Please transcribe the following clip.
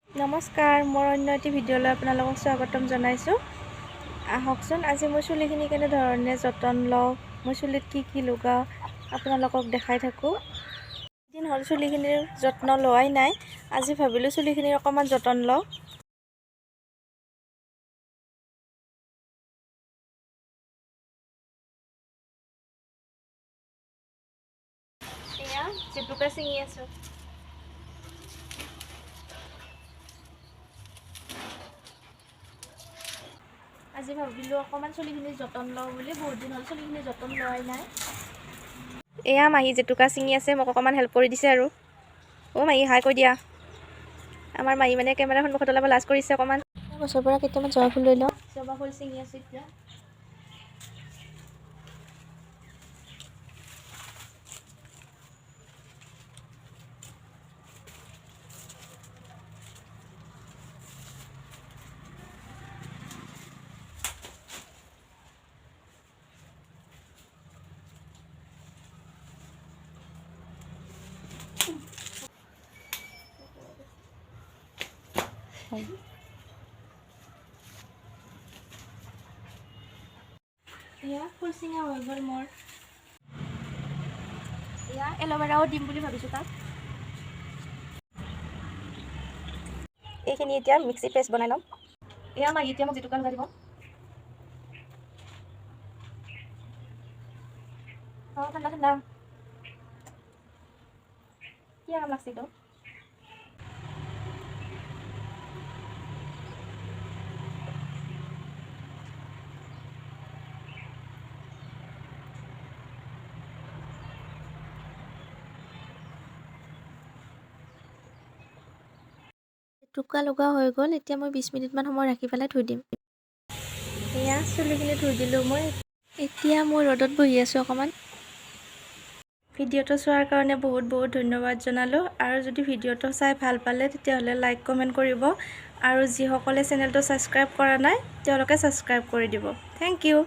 নমস্কাৰ, মোৰ অন্য এটি ভিডিঅ'লৈ আপোনালোকক স্বাগতম জনাইছোঁ। আহকচোন, আজি মই চুলিখিনি কেনেধৰণে যতন লওঁ, মই চুলিত কি কি লগাওঁ আপোনালোকক দেখাই থাকোঁ। দিন হ'ল চুলিখিনিৰ যত্ন লোৱাই নাই। আজি ভাবিলোঁ চুলিখিনিৰ অকণমান যতন লওঁ। এয়া জেতুকা ছিঙি আছোঁ। আজি ভাবিলোঁ অকণমান চুলিখিনি যতন লওঁ বুলি, বহুত দিন হ'ল চুলিখিনি যতন লোৱাই নাই। এয়া মাহী জেতুকা ছিঙি আছে, মোক অকণমান হেল্প কৰি দিছে আৰু। অ' মাহী, হাই কৈ দিয়া। আমাৰ মাহী মানে কেমেৰাৰ সন্মুখত ওলাব লাজ কৰিছে অকণমান। গছৰ পৰা কেইটামান জবা ফুল লৈ লওঁ। জবা ফুল ছিঙি আছোঁ এতিয়া। এয়া ফুল ছিঙা হৈ গ'ল মোৰ। এয়া এল'ভেৰাও দিম বুলি ভাবিছোঁ তাত। এইখিনি এতিয়া মিক্সি পেষ্ট বনাই ল'ম। এয়া মাহী এতিয়া মোক জেতুকা লগাই দিব। অঁ, ঠাণ্ডা ঠাণ্ডা, কি আৰাম লাগছে একদম। জেতুকা লগোৱা হৈ গ'ল। এতিয়া মই 20 মিনিটমান সময় ৰাখি পেলাই ধুই দিম। এয়া চুলিখিনি ধুই দিলোঁ মই। এতিয়া মই ৰ'দত বহি আছোঁ অকণমান। ভিডিঅ'টো চোৱাৰ কাৰণে বহুত বহুত ধন্যবাদ জনালোঁ। আৰু যদি ভিডিঅ'টো চাই ভাল পালে, তেতিয়াহ'লে লাইক, কমেণ্ট কৰিব আৰু যিসকলে চেনেলটো ছাবস্ক্ৰাইব কৰা নাই, তেওঁলোকে ছাবস্ক্ৰাইব কৰি দিব। Thank U.